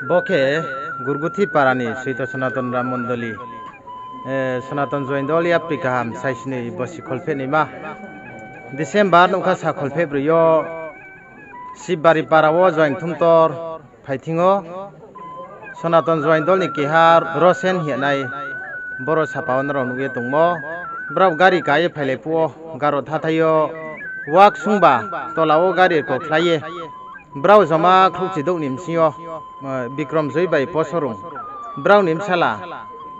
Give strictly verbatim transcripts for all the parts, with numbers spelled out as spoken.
Bo khe Gurguthi para ni Soito Sonaton Ram Mondoli, eh, Sonaton Joaing Dol yapri kaham saisnoi bosi kholphehnaima December nouhkha sa kholphehbroi yo Sibari para wo joaing thumtor phai thing yo Sonaton Joaing Dol ni keha Rosen hingnai boro sapa wo nrao nuh ye tongmo. Brao gari ka ye phailai phuh wo garo thathai yo Waksungba tola wo gari kokhlai ye brao joma khrouhchi douh ni bsing yo, eh, Bikrom Joi bai Posorung, brao ni bsala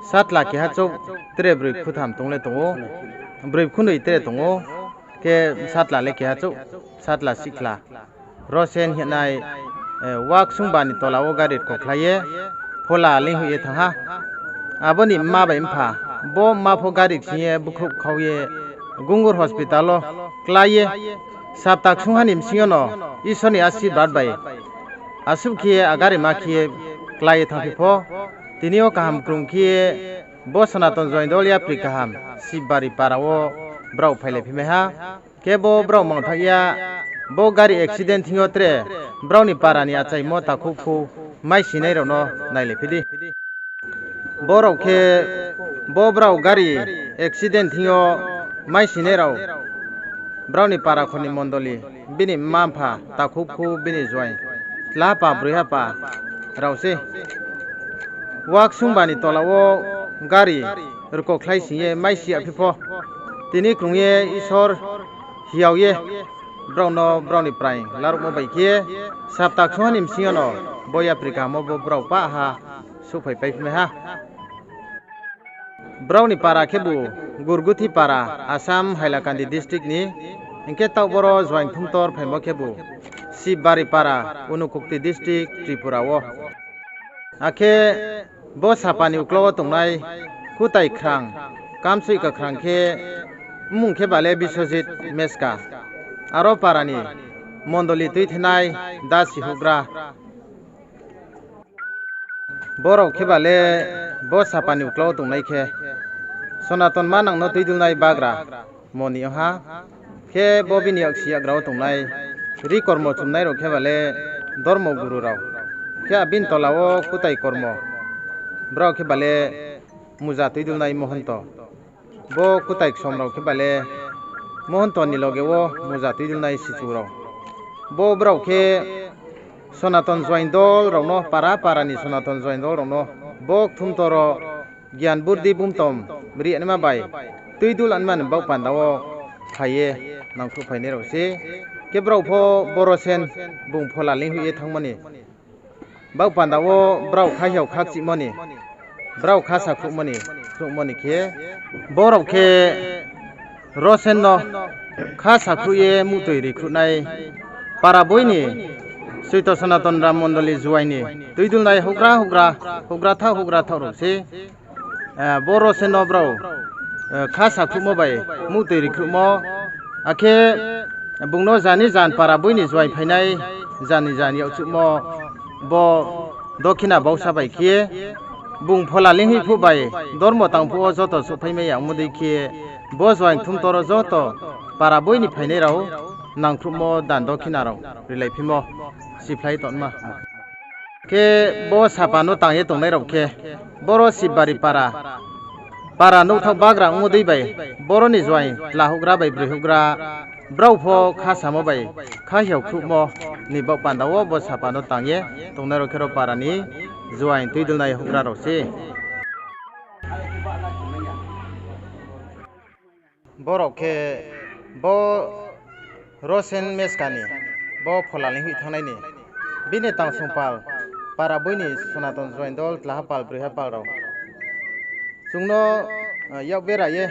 satla keha chouh tre broi khutham tong le tong ou, broi khunoi tre tong ou, khe satla le keha chouh, satla sihkhla. Rosen hingnai, eh, Waksungba ni tola wo gari kokhlai ye phola leinghoih ye thanng ha. Abo ni mma bai mpha, bo mma pho gari ksing ye bukhrouh khau ye Gungur hospital wo klái ye, sapta ksungha ni bsing yo no Isor ni asirbad bai asuh khe ye a gari ma khe ye klái ye thanngphi pho, tini yo kaham krung khe ye bo Sonaton Joaing Dol yapri kaham Sibari para wo brao phailai phi mai ha. Khe bo brao mangthaoh ya, bo gari accident thing yo tre brao ni para ni achaimo takhouh khu maisinai rao no nailai phi di. Bo rao khe, bo brao gari accident thing yo maisinai rao, brao ni para kho ni mondoli, bini mma mpha, takhouh khu bini joaing, tlaha pa, broi ha pa rao se. Waksungba ni tola wo gari rkokhlai sing ye maisi yagphi pho, tini krung ye Isor hiao ye brao no brao ni praing laruhmo bai khe, sapta ksungha ni bsing yo no bo yapri kaham wo bo brao pah ha souhphai paiphi mai ha. Brao ni para khebu Gurguthi para, Assam, Hailakandi district ni, hing khe taoh boro joaing thumtor phaimo khebu Sibari para, Unakoti district, Tripura wo. Akhe bo sapa ni uklau wo tongnai kutai khrang, kamsoih kakhrang khe, mmung khe ba le Biswajit Meska. Aro para ni mondoli tuithenai dasi houhgra. Bo rao khe ba le bo sapa ni uklau wo tongnai khe, Sonaton manang no tuidulnai bagra moni ong ha. Khe bo bini yaksi yagra wo tongnai ri kormo chumnai rao khe ba le dormo guru rao. Khe abini tola wo kutai kormo, brao khe ba le muja tuidulnai mohonto. Bo kutai ksom rao khe ba le mohonto ni loge wo muja tuidulnai sichu rao. Bo brao khe Sonaton Joaing Dol rao no, para para ni Sonaton Joaing Dol rao no bo kthumtor wo gyan burdi bumtom ri naima bai tuidul anma ni baoh panda wo phai ye nangkhruhphainai rao se. Khe brao pho boro sen bung phola leinghoih ye thanngmo ni baoh panda wo brao khahiao khakchihmo ni, brao kha sakhruhmo ni, khruhmo ni khe, bo rao khe Rosen no kha sakhruh ye muhtoi rikhruhnai para boi ni Soito Sonaton Ram Mondoli Juaing ni tuidulnai houhgra houhgra, houhgra thaoh houhgra thaoh rao se. Eh, bo Rosen no brao, eh, kha sakhruhmo bai muhtoi rikhruhmo, akhe bung no jani jan para boi ni juaing phainai, jani jan yagchuhmo, bo dokhina bausa bai khe, bung phola leinghoih phuh bai dormo tang phuh wo joto souhphaimai ya ongmo dei khe, bo juaing kthumtor wo joto para boi ni phainai rao nangkhruhmo dan dokhina rao rilaiphimo, siphlai tongma. Khe bo sapa no tang ye tongnai rao khe, boro Sibari para, para nouhthaoh bagra ongmo dei bai, boro ni juaing tla houhgra bai broi houhgra, brao pho kha samo bai khahiao khruhmo ni baoh panda wo bo sapa no tang ye tongnai rao khe ro para ni juaing tuidulnai houhgra rao se. Bo rao khe bo Rosen Meska ni, bo phola leinghoih thanngnai ni, bini tangsong pal, para boi ni Sonaton Juaing Dol tlaha pal, broiha pal rao chung no, eh, yak bera ye,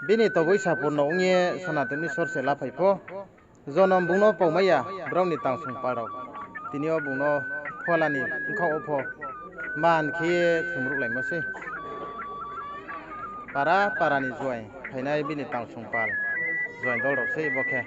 bini toboi sapurno ong ye Sonaton Isor se laphai pho, jonom bung no paumai ya brao ni tangsong pal rao. Tini yo bung no phola ni bkhaoh wo pho man khe ye thumruhlaimo sei. Para para ni juaing phainai bini tangsong pal, juaing dol rao sei bo khe.